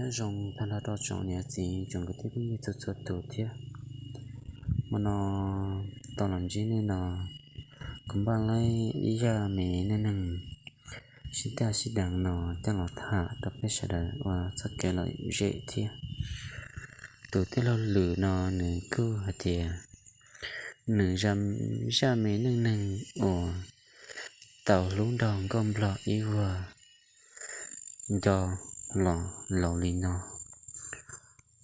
Nyob zoo tag nrho rau tsoom niam txiv tsoom kwv tij phooj ywg txhua txhua tus thiab. Hmo no tau los ntsib nej no, kuv npaj laib ib zaj me neej neeg sib daj sib deev no coj los tham rau peb sawv daws ua txoj kev lom zem thiab. Tus tij laug Lwm no nws kuj hais tias nws zaj me neej neeg uas tau hlub nrog nkauj nplog ib vuag nco los laus li no.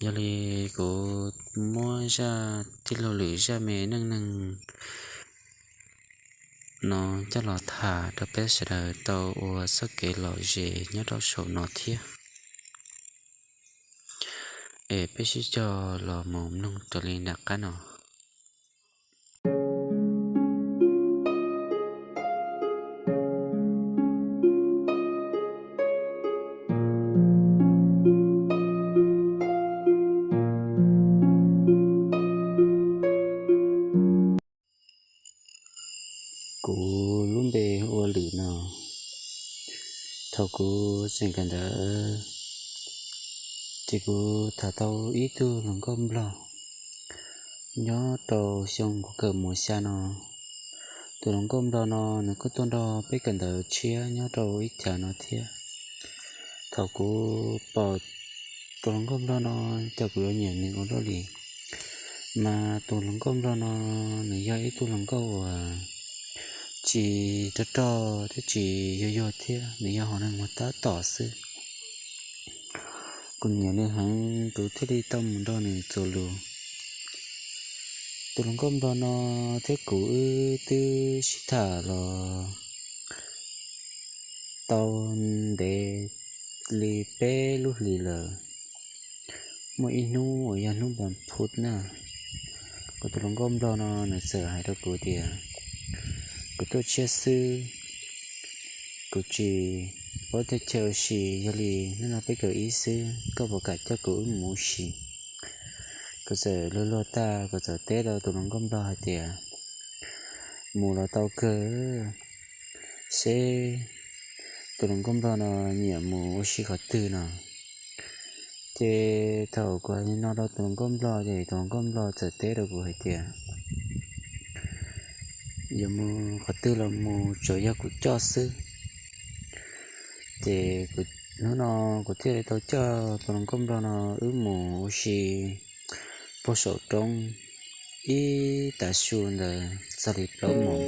Yog li kuv muab zaj tij laug Lwm zaj me neej neeg no coj los tham rau peb sawv daws tau ua txoj kev lom zem nyob rau saum no thiab. Es peb sib cog los mus mloog raws li nram qab no. Kuv lub npe hu ua Lwm no. Thaum kuv tseem kawm ntawv ces kuv tham tau ib tug hluas nkauj nplog nyob rau xyoo kuv kawm mos xya no. Tus hluas nkauj nplog no nws kuj tuaj nrog peb kawm ntawv tshiab nyob rau ib chav no thiab. Thaum kuv pom tus hluas nkauj nplog no ces kuv yuav nyiam nws ua luaj li. Mas tus hluas nkauj nplog no nws yog ib tug hluas nkauj uas tsis rog rog thiab tsis yuag yuag thiab, nws yog hom neeg muag tab tom xwb. Kuv nyiam nws heev, kuv thiaj li tau mus nrog nws txuas lus. Tus hluas nkauj nplog no thiab kuv wb twb sib tham los tau ntev li peb lub hlis lawm. Muaj ib hnub uas yog hnub npam phut na, kuv tus hluas nkauj nplog no nws txawm hais rau kuv tias, kuv tuaj tshiab xwb, kuv tsis paub tej chaw ua si, yog li hnub no peb kawm ib xwb, koj puas kam coj kuv wb mus ua si? Kuv txawm luag luag tag, kuv txawm teb rau tus hluas nkauj nplog hais tias, mus los tau kawg, seb tus hluas nkauj nplog no nyiam mus ua si qhov twg no. Ces thaum kuv hais li no rau tus hluas nkauj nplog ces tus hluas nkauj nplog txawm teb rau kuv hais tias, yuav mus qhov twg los mus, tsuas yog kuv coj xwb. Ces hnub no kuv thiaj li tau coj tus hluas nkauj nplog no wb mus ua si puag saum roob ib tav su ntawd txog li plaub moos.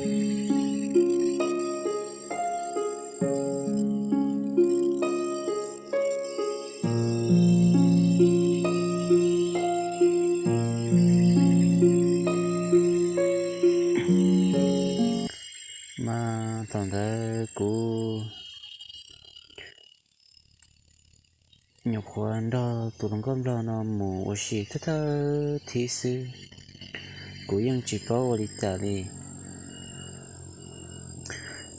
Mas thaum ntawd kuv nyuam qhuav nrog tus hluas nkauj nplog no mus ua si thawj thawj thib xwb, kuv yeej tsis paub ua li cas li.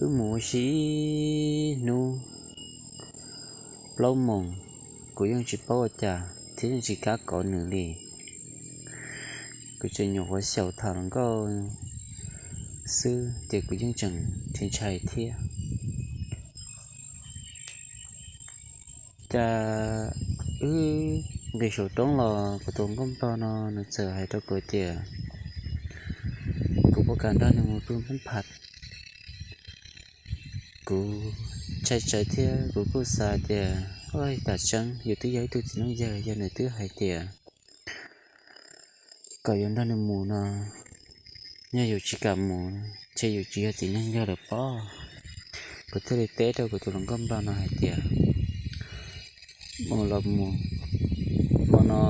Wb mus ua si ib hnub plaub moos, kuv yeej tsis paub ua cas thiab yeej tsis kam kov nws li. Kuv tseem nyuam qhuav xyaum tham hluas nkauj xwb ces kuv yeej tseem ntshai ntshai thiab. Cas wb nqis saum roob los kuv tus hluas nkauj nplog no nws txawm hais rau kuv tias, kuv puas kam nrog nws mus pw npab phaj. Kuv ntshai tsawv thiab kuv kuj xav tias, oj, tam tseeb yus twb yog ib tug txiv neej yawg, yog nws twb hais tias kom yuav nrog nws mus no, yog yus tsis kam mus ces yus tsis yog txiv neej yawg lawm pob. Kuv thiaj li teb rau kuv tus hluas nkauj nplog no hais tias, mus los mus. Hmo no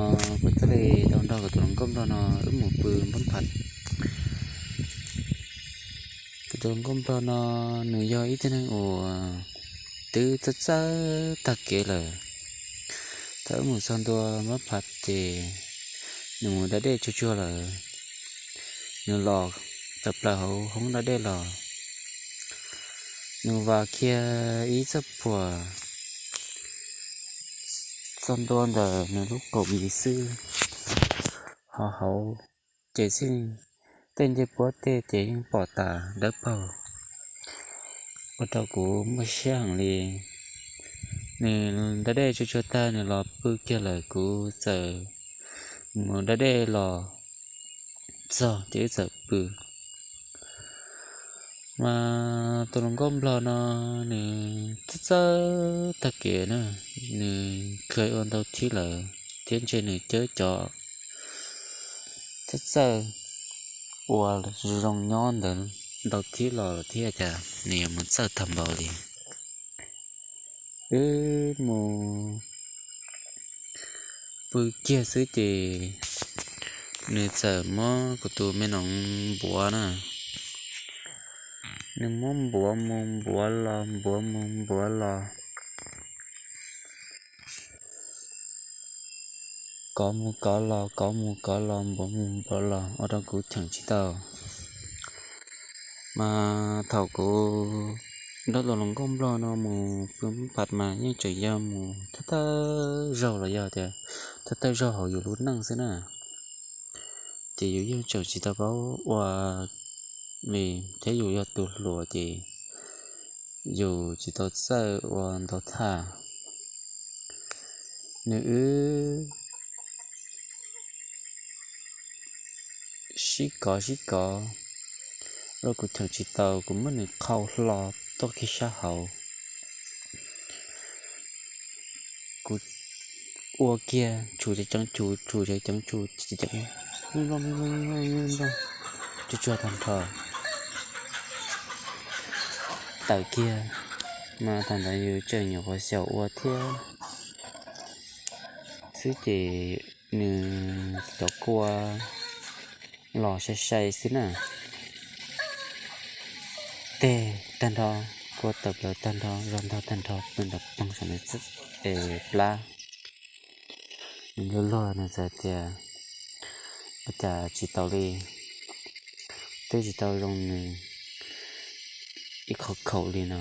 kuv thiaj li tau nrog kuv tus hluas nkauj nplog no wb mus pw npab phaj. Kuv tus hluas nkauj nplog no nws yog ib tug neeg uas twb txawj txawj tag kev lawm. Thaum wb mus txog ntua npab phaj ces nws mus da dej tsuag tsuag lawm. Nws los tawm plaws hauv hoob da dej los, nws vas kiag ib txoj phuam txog ntua ntawm nws lub qaum mis xwb, ho hauv ces txij tej ncej puab tej ces yeej pom tas dawb paug, ua rau kuv muaj siab heev li. Nws da dej tsuag tsuag tag nws los pw kiag lawm, kuv txawm mus da dej los txog ces wb txawm pw. Mas tus hluas nkauj nplog no nws txawj txawj tag kev na, nws dlhau ua ntau thib lawm thiab ntshe nws cawb cov txawj txawj ua zoo nyob ntawd ntau thib los thiab cas nws yuav mus txawj tag npaum li. Wb mus pw kiag xwb ces nws txawm muab kuv tus me noov npuav na. Nws muab npuav mus npuav los npuav mus npuav los, kov mus kov los kov mus kov los npuav mus npuav los ua rau kuv cheem tsis tau. Mas thaum kuv nrog tus hluas nkauj nplog no mus pw pab mas yeej tseem yog mus thawj thawj zaug los yog tias thawj thawj zaug hauv yus lub neej xwb na, ces yus yeej tseem tsis tau paub ua li thiab yus yog tus hluas ces yus tsis tau txawj ua ntau thaj. Nws wb sib kov sib kov, ua kuv cheem tsis tau, kuv muab nws qhau hlo tuaj kiag sab hauv. Kuv ua kiag tshum ceev tshum tshum ceev tshum ceev, tsuag tsuag tag nrho, tawm kiag, mas thaum ntawd yus tseem nyuam qhuav xyaum ua thiab xwb ces nws cov kua los sai sai xwb na, teg tag nrho, kua tawm plaws tag nrho, zog ntog tag nrho, pw nram poog saum nws txaj es plab. Nws luag luag nws txawm tias, ua cas tsis tau li, twb tsis tau zoo nws ib qho khaum li no.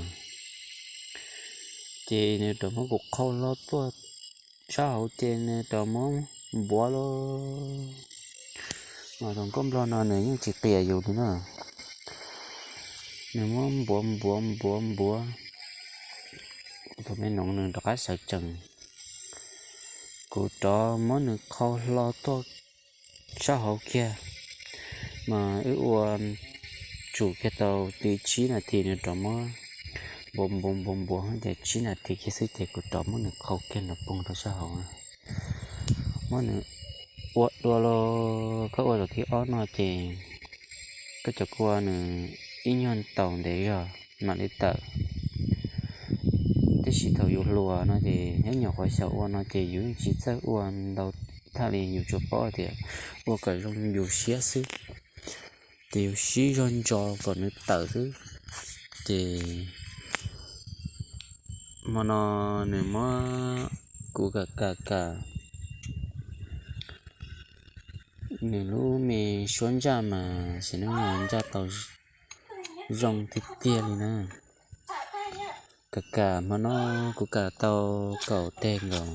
Ces nws rov muab kuv qhau hlo tuaj sab hauv ces nws rov muab npuav los. Mas tus nkauj nplog no nws yeej tsis qias yus li na, nws muab npuav npuav npuav npuav, tus me noov nws rov qab sawv tsees. Kuv rov muab nws qhau hlo tuaj sab hauv kiag, mas wb ua tsum kiag tau li tsib nas this nws rov muab npuav npuav npuav npuav ces tsib nas this kiag xwb ces kuv rov muab nws qhau kiag nram poog rau sab hauv. Muab nws ua dua los koj ua zaum thib ob no ces koj cov kua nws ib nyuag ntaus ntev zog mam li tawm. Tiam sis thaum yus hluas no ces nyob nyuam qhuav xyaum ua no ces yus yeej tsis txawj ua ntau thaj li, yus tsuas paub tias ua kom zoo yus siab xwb, ces yus sib zog ntso kom nws tawm xwb. Ces hmo no nws muab kuv kam kam kam nws lub me suab ntsaj mas sim neej no ntsaj tau zoo tiag tiag li na. Kam kam hmo no kuv kam tau kaum teg nkaus.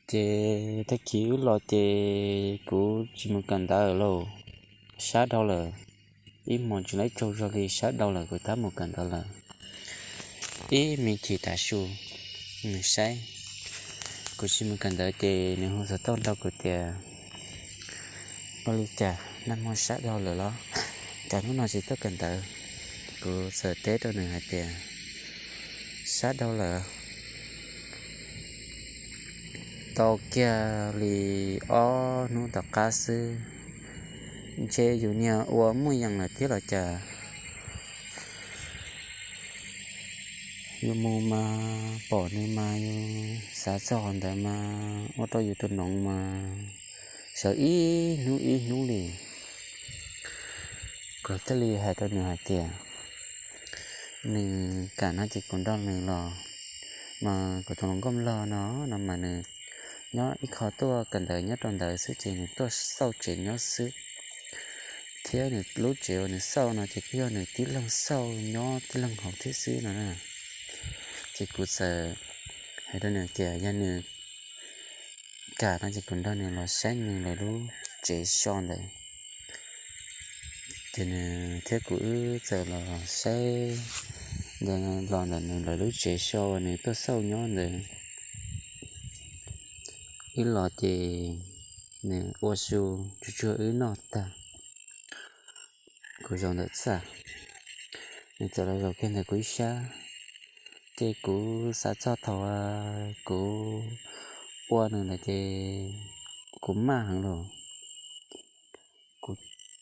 Ces tag kis wb los ces kuv tsis mus kawm ntawv lauj, sab dhau lawm. Ib hmos tsis laib tsaug zog li, sab dhau lawm kuv tab mus kawm ntawv lawm. Ib me chim tav su nws saib kuv tsis mus kawm ntawv ces nws hu xov tooj rau kuv tias, ua li cas nag hmo sab dhau lawm los cas hnub no tsis tuaj kawm ntawv? Kuv txawm teb rau nws hais tias, sab dhau lawm. Tau kiag li ob hnub tom qab xwb, ntshe yus niag ua muaj yees lawm thiab los cas. Yus mus mas pom nws mas yus xav txog qhov ntawd mas ua rau yus tus noov mas sawv ib hnub ib hnub li. Kuv thiaj li hais rau nws hais tias, nws kam no ces kuv nrog nws los. Mas kuv tus hluas nkauj nplog no, no mas nws nyob ib qho tuaj kawm ntawv nyob rau ntawd xwb ces nws tuaj xauj tsev nyob xwb, thiab nws lub tsev uas nws xauj no ces kuj yog nws tib leeg xauj nyob tib leeg hauv thiab xwb no na. Ces kuv txawm hais rau nws tias yog nws kam no ces kuv nrog nws los saib nws lawv lub tsev so ntawd. Ces nws thiab kuv wb txawm los saib ntawd los ntawm nws lawv lub tsev so uas nws tuaj xauj nyob ntawd. Wb los ces nws ua su tsuag tsuag wb noj tag, kuv zaum ntawm txaj, nws txawm los zaum kiag ntawm kuv ib sab. Ces kuv xav txog thaum kuv ua nws ntawd ces kuv maj heev los, kuv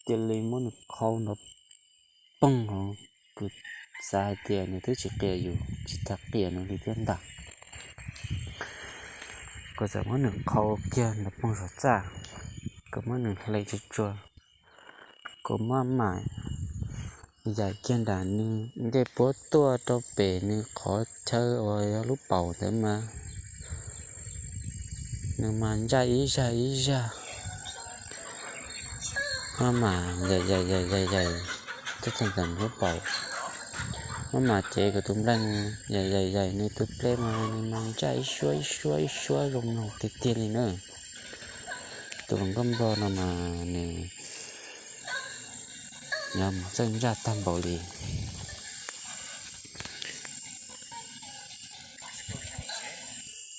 cia li muab nws qhau nrov poog hauv. Kuv xav hais tias nws twb tsis qias yus, tsis tas qias nws li thiab ntag. Kuv txawm muab nws qhau kiag nrov poog saum txaj, kuv muab nws hle tsuag tsuag, kuv maj mam yaim kiag nram nws ncej puab tuaj rau pem nws qhov chaw uas yog lub paum ntawd mas nws mas ntsaj ib zaj ib zaj, maj mam yaim yaim yaim yaim yaim tuaj txog ntawm lub paum. Maj mam cev kuv tus nplaig yaim yaim yaim nws tus nplaig mas nws mas ntsaj ib suab ib suab ib suab zoo mloog tiag tiag li na. Tus hluas nkauj nplog no mas nws yog mus txawj ntsaj tag npaum li.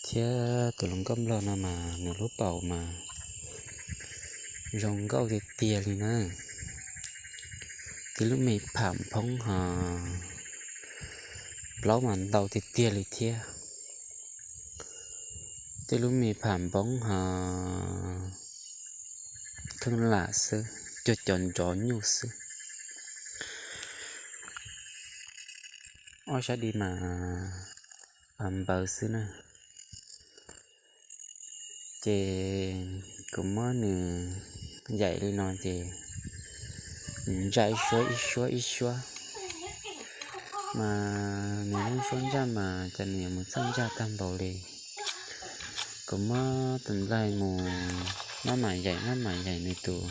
Thiab tus hluas nkauj nplog no mas nws lub paum mas zoo nkauj tiag tiag li na. Tib lub me pham nphoob ho plaub mas ntau tiag tiag li thiab. Tib lub me pham nphoob ho kheej lam xwb, cuag cov nrov nyuj xwb. Ob sab di mas npawv xwb na. Ces kuv muab nws yaim li no ces nws ntsaj ib suab ib suab ib suab, mas nws lub suab ntsaj mas cas nws yuav mus txawj ntsaj tag npaum li. Kuv muab tus nplaig mus maj mam yaim maj mam yaim nws tus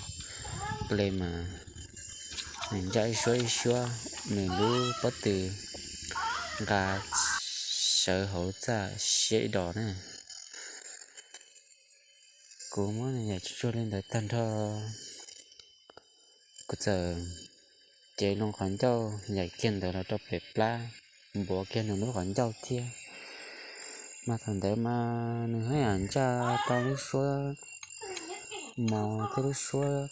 nplaig mas nws ntsaj ib suab ib suab, nws lub pob tw nqa sawv hauv txaj siab ib dos na. Kuv muab nws yaim tsuag tsuag li ntawd tag nrho, kuv txawm cev loo qhov ncauj yaim kiag ntawd los rau pem plab, npuav kiag nws lub qhov ncauj thiab. Mas thaum ntawd mas nws haj yam ntsaj tau lub suab mos thiab lub suab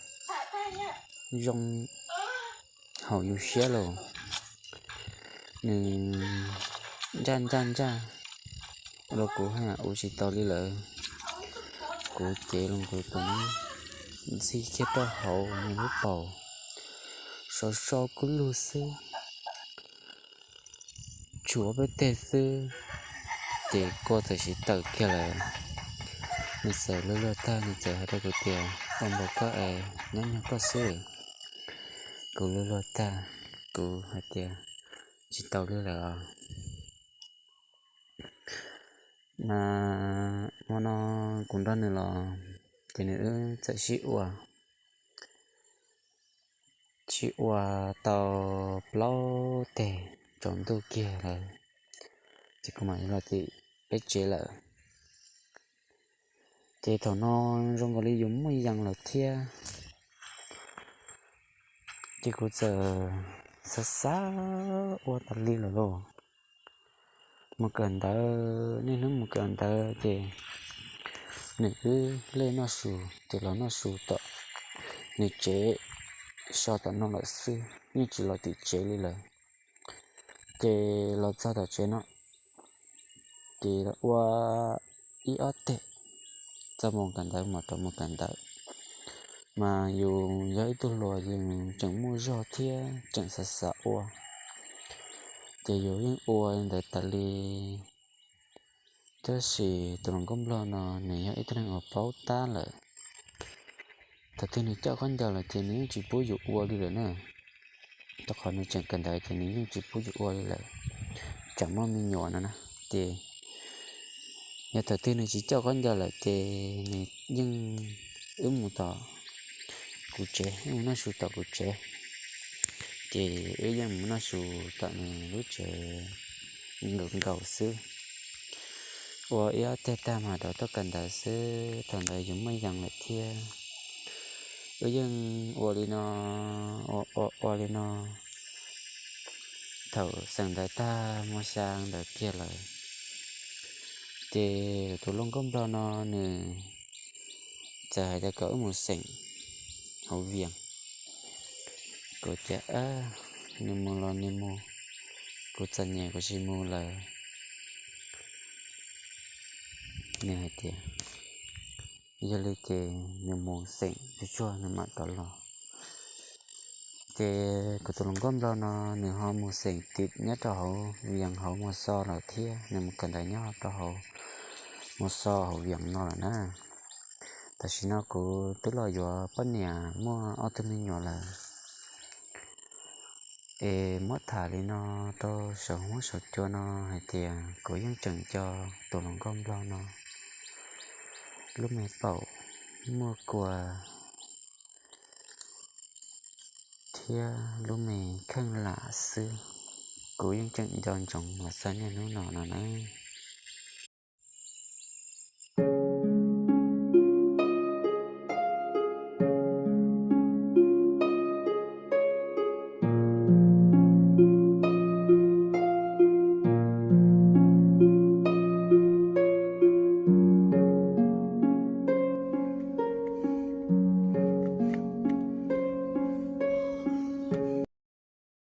zoo haum yus siab lauj. Nws ntsaj ntsaj ntsaj los kuv haj yam ua tsis tau li lawm. Kuv cev loo kuv tus ntxig kiag rau hauv nws lub paum, sov so kub lug xwb. Tshuav peb teg xwb, ces kua txawm siv tawm kiag lawm. Nws txawm luag luag tag nws txawm hais rau kuv tias, ua npaum koj es nyob nyuag koj xwb. Kuv luag luag tag, kuv hais tias, tsis tau li lawm os. Mas hmo no kuv nrog nws los, ces nws wb txawm sib ua, sib ua tau plaub teg tsaus ntuj kiag lawm, ces kuv mam li los tim peb tsev lawm. Ces thaum no zoo nkaus li yus muaj yees lawm thiab, ces kuv txawm xav xav ua tas li lawm lauj. Mus kawm ntawv, niaj hnub mus kawm ntawv ces nws wb lej noj su, ces los noj su tom nws tsev so tom no lawm xwb, yeej tsis los tim tsev li lawm. Ces los txog tom tsev no, ces ua ib ob teg, txog mus kawm ntawv mam rov mus kawm ntawv. Mas yus yog ib tug hluas yus tseem muaj zog thiab tseem xav xav ua, ces yus yeej ua li ntawd tas li. Tab sis tus hluas nkauj nplog no nws yog ib tug neeg uas paub tab lawm. Thaum twg nws coj khaub ncaws lawm ces nws yeej tsis pub yus ua li lawm na. Rau qhov nws tseem kawm ntawv ces nws yeej tsis pub yus ua li lawm, tsam muaj me nyuam no na. Ces yog thaum twg nws tsis coj khaub ncaws lawm ces nws yeej, wb mus tom kuv tsev, wb mus noj su tom kuv tsev. Ces wb yeej mus noj su tom nws lub tsev nkaus nkaus xwb. Ua ib ob teg tag mas rov tuaj kawm ntawv xwb, thaum ntawd yus muaj yees lawm thiab. Wb yeej ua li no, ua ua ua li no, Thaum xeem ntawv tag muaj xya ntawd kiag lawm, ces tus hluas nkauj nplog no nws txawm hais tias kom wb mus xeem hauv Vias. Kuv tias, Nws mus los nws mus, kuv txom nyem kuv tsis mus lawm. Nws hais tias yog li ces nws mus xeem tsuag tsuag nws mam rov los. Ces kuv tus hluas nkauj nplog no nws ho mus xeem tim nyob rau hauv Vias hauv Mus Xos lawm thiab, nws mus kawm ntawv nyob rau hauv Mus Xos hauv Vias no lawm na. Tam sim no kuv twb los yuav poj niam muaj ob tug me nyuam lawm. Es muab tham li no rau saum huab saum cua no hais tias kuv yeej tseem nco tus hluas nkauj nplog no lub me paum muaj kua thiab lub me kheej lam xwb. Kuv yeej tseem nco ntsoov los txog niaj hnub no no na.